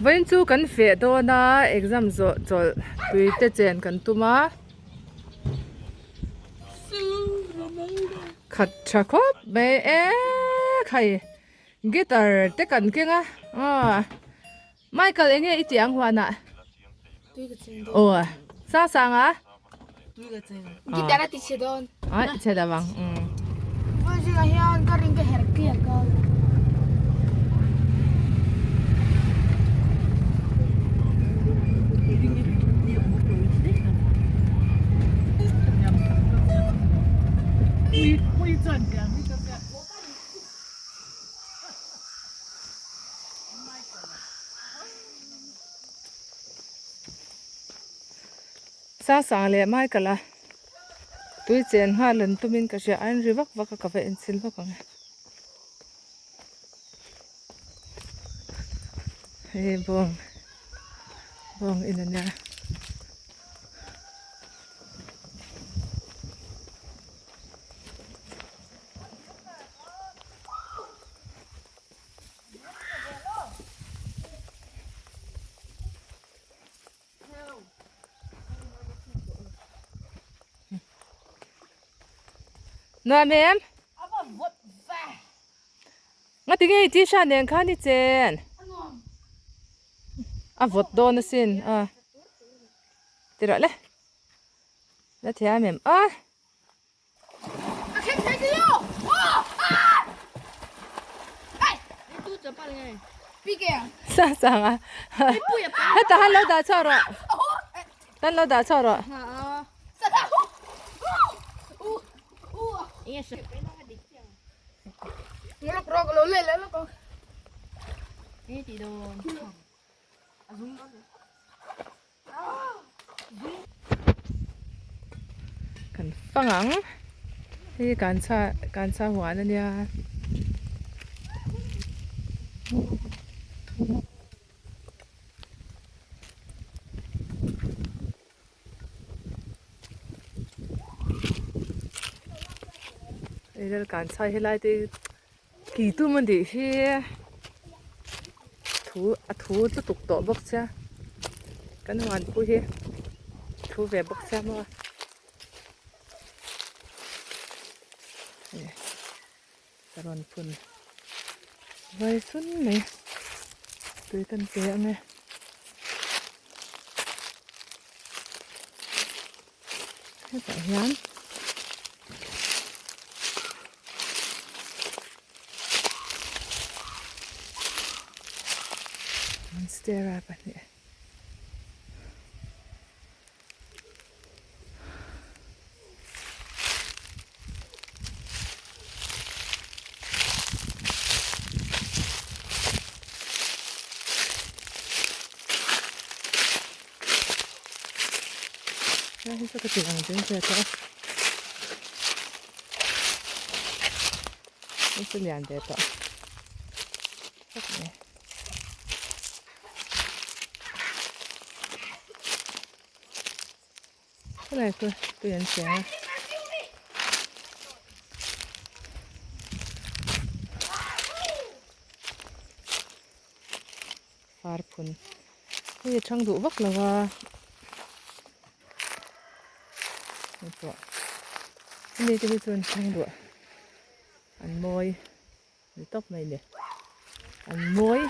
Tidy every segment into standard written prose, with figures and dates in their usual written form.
Vawiin chu kan feh dawn a exam zawh chawlh tui te chen kan tum a khat tha khawp mai e khai guitar te kan keng a aw Michael enge i tih ang huanah aw sang sang a guitar a ti chhe dawn a ti chhe lo ang vawiin zingah hian ka ring ka herh clear ka Sasang leh Michael-a tui chen nghal an tumin ka hria a in ri vak vak a ka va enchil vak ang e hei bawng bawng in a nia. Nuam em? Nga tinge i t-shirt nen khan i chen? A vawt dawn asin a. Ti rawh le. La thiam em? A. Sang sang a heta han lo dah chhuak rawh tan lo dah chhuak rawh Kan fang ang hei kanchha kanchha huan a nia. Hei lal kanchha helai te Ki tum a nih hi thu a thu lutuk tawh bawk sia kan huan pawh hi thu ve bawk sia maw ka rawn phun vai sun mai tui kan pe ang e. Hetah hian monstera pahnih Hei hi chu ka tih ang zing ve tawh a hei chu lian ve tawh khawp mai helai chu tui an cheng a. Far phun hei a thang duh vak lo a hei pawh hemi te hi chuan thang duh an mawi ni tawp mai ni an mawi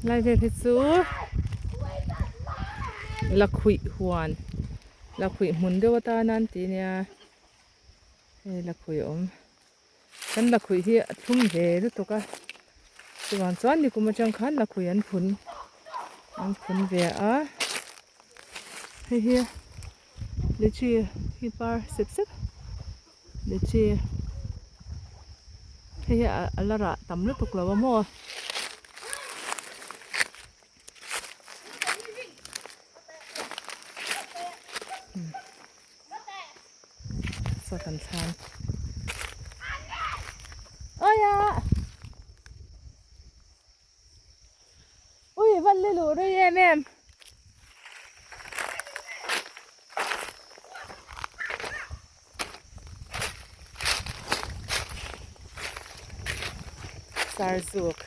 lai vel hi chu lakhuih huan lakhuih hmun deuh atana an ti nia. Hei lakhuih a awm kan lakhuih hi a thlum ve lutuk a chuvang chuan nikum atang khan lakhuih an phun an phun ve a hei hi lychee hi par sep sep lychee hei hi a la rah tam lutuk lo a maw. Saw kan thlan Oi a Ui van le luh rei em em Sarzuk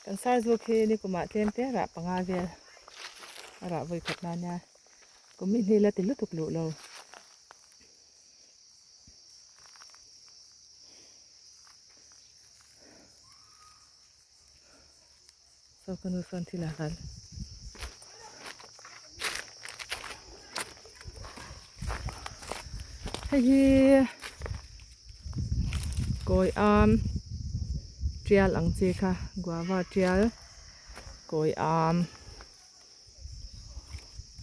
kan sarzuk hi nikumah tlem te rah panga vel a rah vawi khat na nia kum hi hni la ti lutuk luh lo. Saw ka nu sawn thil a hal. Hei hi kawi am tial ang chi kha guava tial kawi am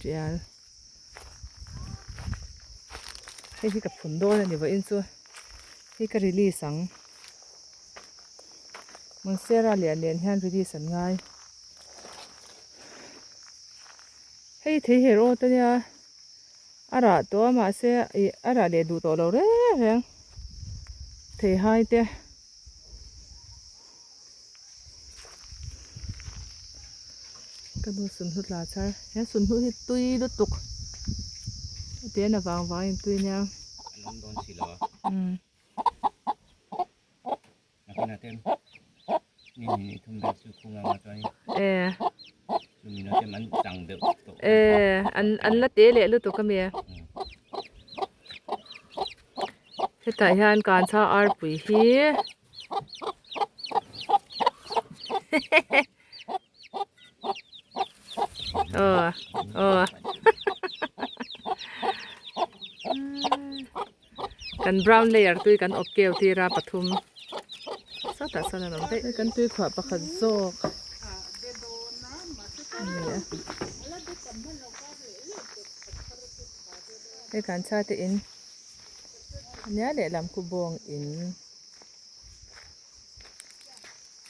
tial hei hi ka phun dawn a ni vawiin chu hei ka release ang. Monstera lian lian hian release an ngai. Hei thei her awt ania a rah tawh a mahse ih a rah leh duh tawh lo reng reng thei hai te. Ka nu sunhlu tla char he sunhlu hi tui lutuk a ti en avang vangin tui ania. An awm dawn si lo a. Nakinah ten ni hnih ni thum vel chu khung anga chuan Eh. Chu mi natem an chang deuh tawh. Eh, an an la te leh lutuk ami. Hetah hian kanchha arpui hi Aw aw Kan brown layer tui kan awp keu tir a pathum sawtah sawn an awm daih. Kan tui khuah pakhat zawk a ni a. Hei kan chha te in ania lehlam khu bawng in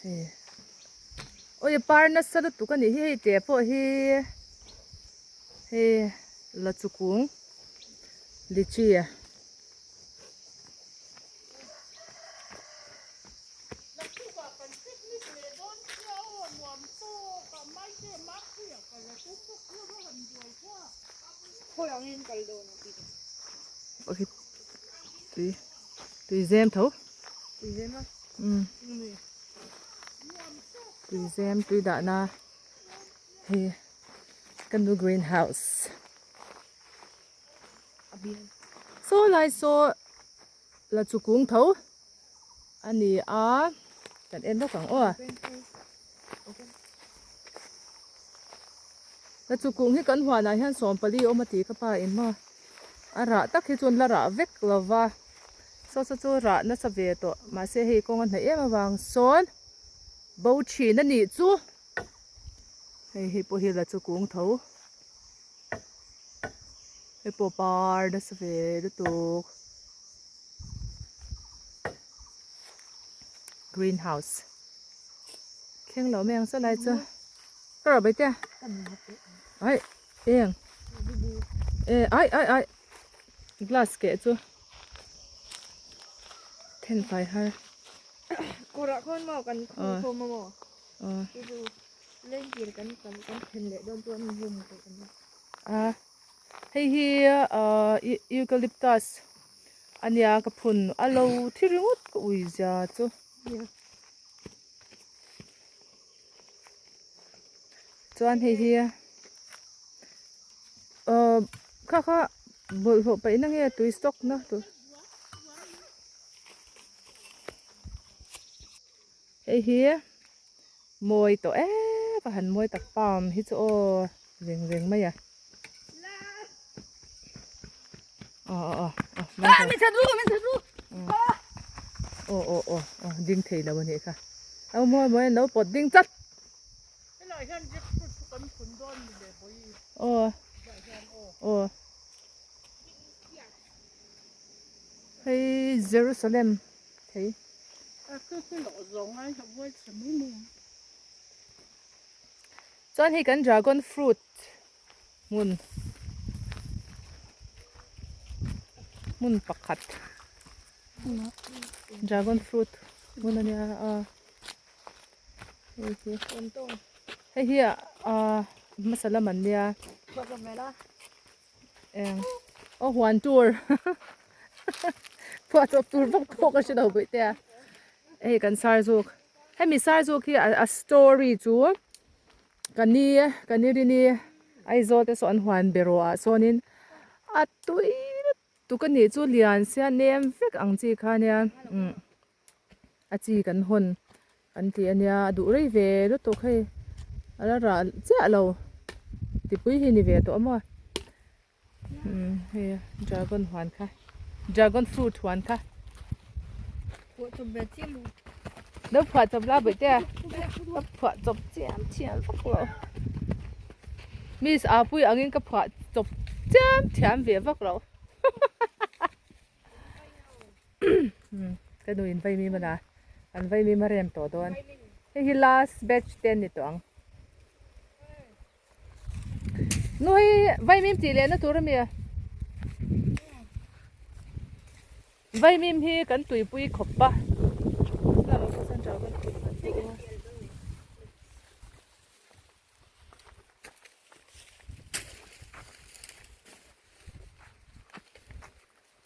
hei awi par nasa lutuk a nih hi hei te pawh hi hei la chu kung. Lychee a. Tui tui zem tho. Tui zem a. Um. Tui zem tui dahna hei ka nu greenhouse. Saw lai saw la chu kung tho a ni a kan en lawk ang aw la chu kung hi kan huanah hian sawmpali awm a ti ka pa in maw a rah tak hi chuan la rah vek lo va saw saw chu rah nasa ve tawh mahse hei kawng a hnaih em avang sawn bo thin a nih chu hei hi pawh hi la chu kung tho. Hei pawh par nasa ve lutuk green house thleng lo mai ang saw lai chu ka rawh bai te ai eng e ai ai ai glass keh chu then fai har kawrah khawn maw kan khawm a maw Lengkir kan kan kan then leh dawn chuan hum tawh kan ni. A hei hi ah eucalyptus ania ka phun a lo thi ringawt ka ui zia chu. Chuan hei hi ah kha kha bawlhhlawh paihna nge tui stock na tur. Hei hi mawi tawh em a han mawi tak palm hi chu aw reng reng mai a aw aw aw aw aw aw aw ding thei lo a nih kha aw mawi mawi an lo pawt ding chat aw aw hei Jerusalem thei. Chuan hei kan dragon fruit hmun hmun pakhat dragon fruit hmun a nia a hei hi hei hi ah hmasa lam an nia. Eng aw huan tur phuah chawp tur bawk pawh ka hre lo bawih te a. Hei kan sarzuk hemi sarzuk hi a story chu ka ni ka ni rini Aizawl te saw an huan be rawh ah sawnin a tui lutuk a nih chu lian sia nem vek ang chi kha nia umm a chi kan hawn kan ti a nia a duh rei ve lutuk hei a la rah chiah lo tipui hi ni ve tawh a maw. Umm hei dragon huan kha dragon fruit huan kha lo phuah chawp la bawih te a ka phuah chawp chiam thiam vak lo miss a pui angin ka phuah chawp chiam thiam ve vak lo ka nu in vaimim a la an vaimim a rem tawh dawn hei hi last batch te an ni tawh ang. Nu hei vaimim tih lehna tur a mi a? Vaimim hi kan tuipui khawp a.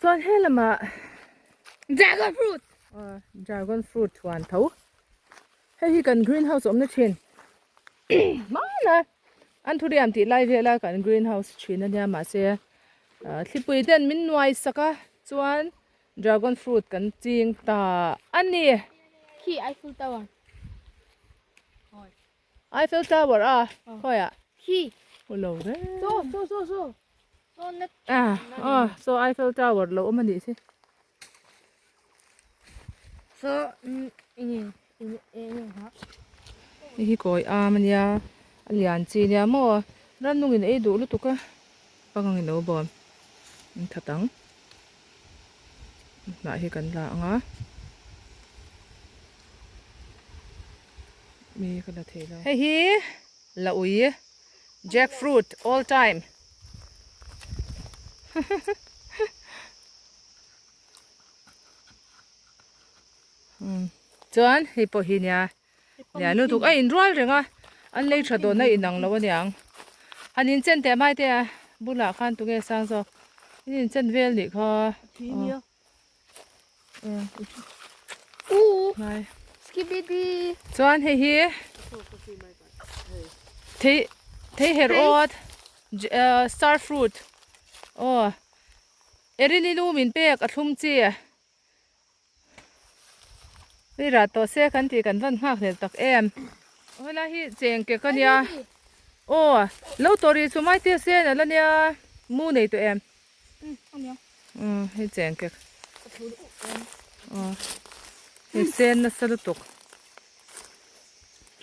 Chuan he lamah Dragon fruit Dragon fruit thuan tho. Hei hi kan greenhouse awmna thin hmana an thuriam tih lai vela kan greenhouse thin ania mahse thlipui ten min nuai sak a chuan dragon fruit kan ching ta a ni. Khi Eiffel Tower. Eiffel Tower a khawiah? Khi. Lo ve. So so so so. So na. Ah ah so Eiffel Tower lo awm a nih si. So enge enge enge ha. Hei hi kawi am ania a lian chi ania maw rannung in ei duh lutuk a pangang in lo bawm an that ang hnah hi kan la ang a mi ka la thei lo hei hi la ui jackfruit all time. Chuan hei pawh hi nia lian lutuk a inrual reng a an lei tha dawn a inang lo aniang han inchen teh mai te a bulah khan tunge sang zawk in inchen vel nih kha Chuan hei hi thei thei her awt star fruit aw erini lu min pek a thlum chi hei rah tawh se kan tih kan van nghak hlel tak em helai hi cheng kek ania aw lo tawrh ri chu mai te sen ala nia mu nei tawh em. Umm hei cheng kek aw hei sen nasa lutuk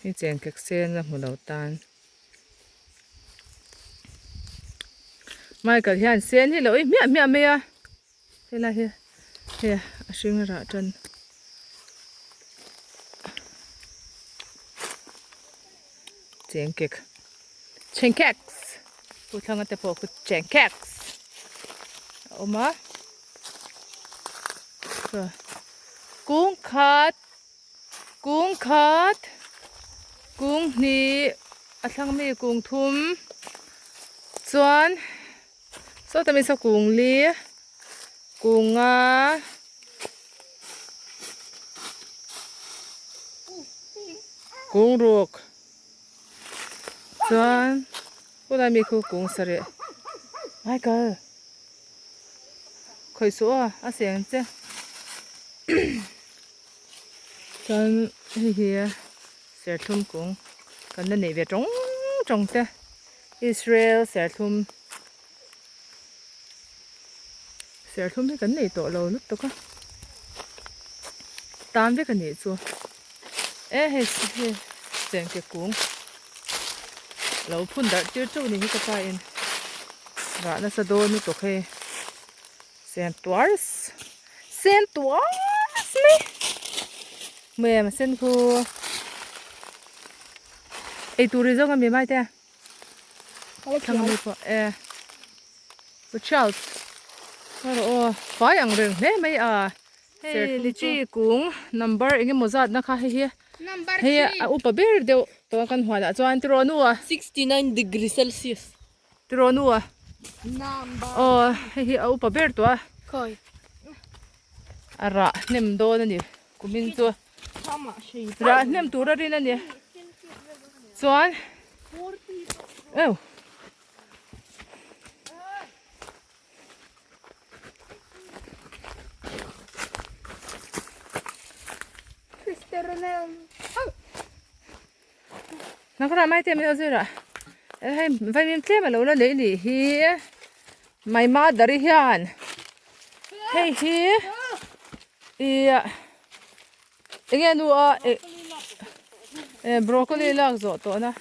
hei cheng kek sen la hmu lo tan Michael hian sen hi lo ei hmiah hmiah mai a helai hi hei a hring rah tan cheng kek cheng kek. Pu thlanga te pawh khu cheng kek a awm a kung khat kung khat kung hnih a thlang mi kung thum chuan sawta mi saw kung li kung nga kung ruk chuan Tunah mi khu kung sarih Michael khawih suh aw a seng che chuan hei hi serthlum kung kan la neih ve tawng tawng te Israel serthlum serthlum hi kan nei tawh lo lutuk a tan vek a nih chu e hei hei chengke kung lo phun darh tir teuh ni hi ka pa in rah nasa dawn lutuk hei sen tuars sen tuars mai hmel sen khu eitur hi zawng a mi mai te a. Thlang ami pawh e Pu Charles erawh aw fai ang reng hle mai a hei lichi kung number eng emaw zat na kha hei hi hei a upa ber deuh tawh kan huan ah chuan tiraw nu a 69 degree celsius tiraw nu a aw hei hi a upa ber tawh a a rah hnem dawn a ni kumin chu. Rah hnem tur a rin a ni. Chuan eu. Nakra mai te min azir a hei vaimim tlem alo la nei nih hi my mother i hian hei hi ih enge nu a eh broccoli lak zawh tawh na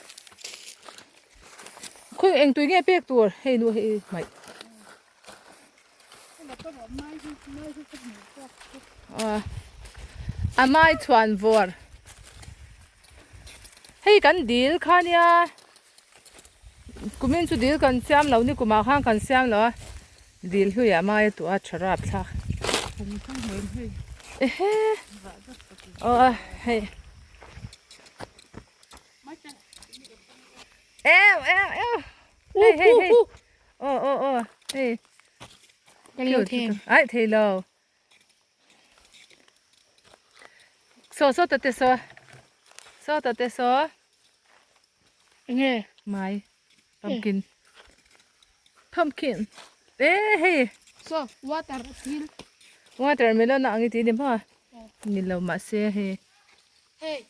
khawi eng tui nge pek tur hei nu hei hmaih A mai chhuan vawr. Hei kan dil kha nia. Kumin chu dil kan siam lo ni kumah khan kan siam lo a. Dil hluiah mai a tuah a tha rap thlak. Ehe. Aw a hei. Eu eu eu. Hei hei hei. Aw aw aw hei Kan lo thei em? Ai thei lo. Saw saw ta te saw. Saw ta te saw. Enge? Mai. Pumpkin. Pumpkin. E hei. Saw water thil. Watermelon a ang i ti ni maw? Ni lo mahse hei. Hei.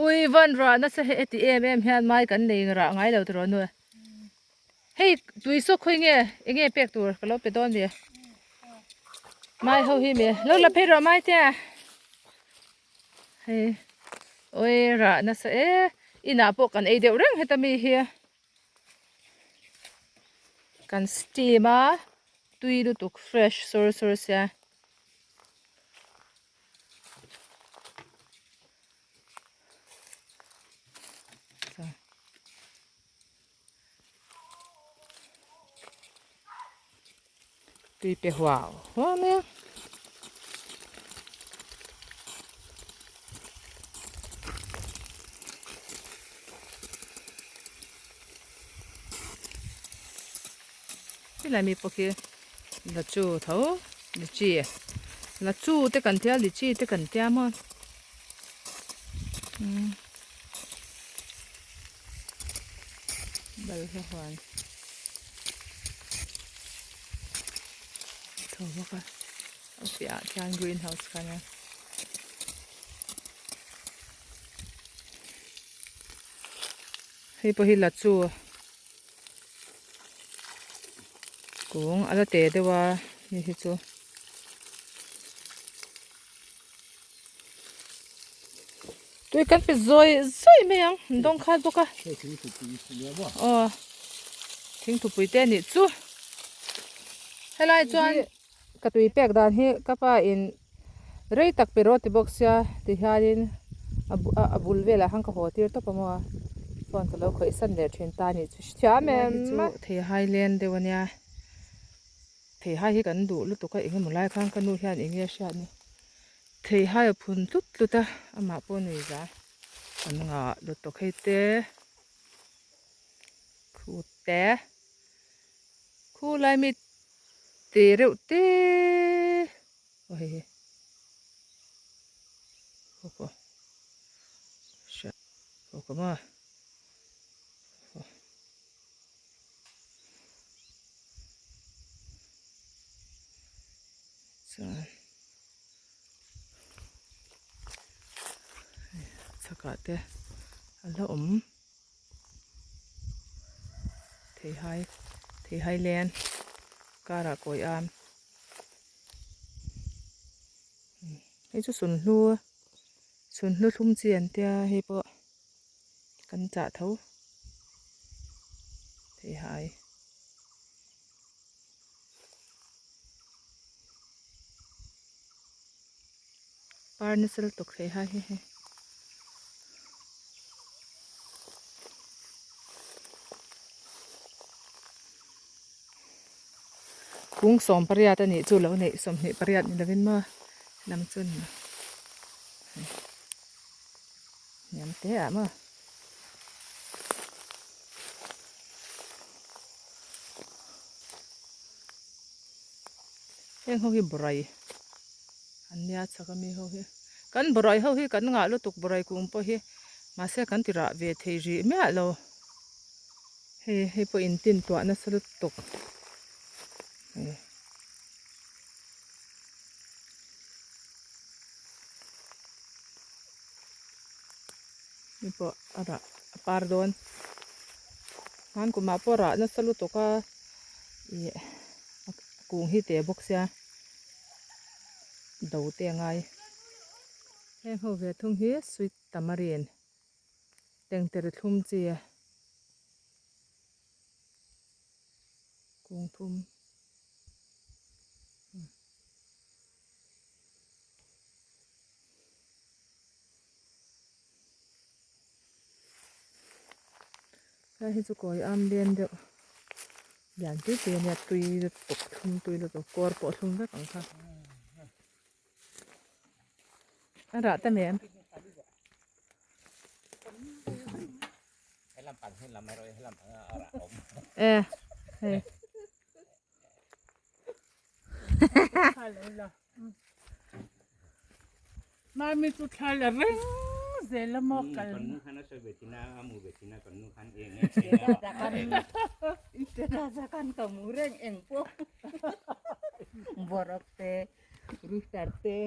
Ui van rah nasa he eti em em hian mai kan nei rah ngai lo tiraw nu hei tui saw khawi nge enge pek tur ka lo pe dawn mi mai ho hi mi lo la phei rawh mai te hei ui rah nasa e inah pawh kan ei deuh reng heta mi hi kan steam a tui lutuk fresh sawr sawr sia. Tui pe huau huau mai a. Helai mi pawh khi lachu tho lichi lachu te kan tia lichi te kan tia maw umm balhla huan tho bawk a a piahah khian green house kha ania hei pawh hi lachu. Kung a la te deuh a ni hi chu tui kan pe zawi zawi mai ang an dawng khat bawk a aw thingthupui te anih chu helai chuan ka tui pek dan hi ka pa in Rei tak pe rawh ti bawk sia ti hianin a bul velah khan ka haw tir tawp a maw a phone ka lo khawih san leh thin ta anih chu hrethiam em chu theihai len deuh ania theihai hi kan duh lutuk a engemaw lai khan ka nu hian eng nge a hriat ni theihai a phun tlut tlut a amah pawh nui za an ngah lutuk hei te khu te khu lai mi te reuh te. Aw hei hi aw pawh hria aw ka maw aw chuan chhakah te a la awm theihai theihai len karah kawi am. Hei chu sunhlu sunhlu thlum chi an tia hei pawh kan chah tho theihai. Par nasa lutuk theihai hi hei. Kung 18 a nih chu lo neih 28 ni lovin maw lam chu ni hniam te ah maw. Heng ho hi burai. An nia chak a mi ho hi. Kan bawrhai ho hi kan ngah lutuk bawrhai kung pawh hi mahse kan ti rah ve thei rih miah lo. Hei hei pawh in tin tuah nasa lutuk. Hei. Hei pawh a rah a par dawn. Hman kumah pawh rah nasa lutuk a ih a kung hi teh bawk sia. Do te a ngai. Heng ho ve thung hi sweet tamarind tengtere thlum chi kung thum. Lai hi chu kawi am lian deuh lian pui pui ania tui lutuk thlum tui lutuk kawr pawh thlum vek ang kha a rah ta mai em. E hei. Mami chu thla la reng zel a maw kal. Kan nu khan a sawi ve thin a, a mu ve thin a kan nu khan eng Raja khan ka mu reng eng pawh. Borok te, rooster te.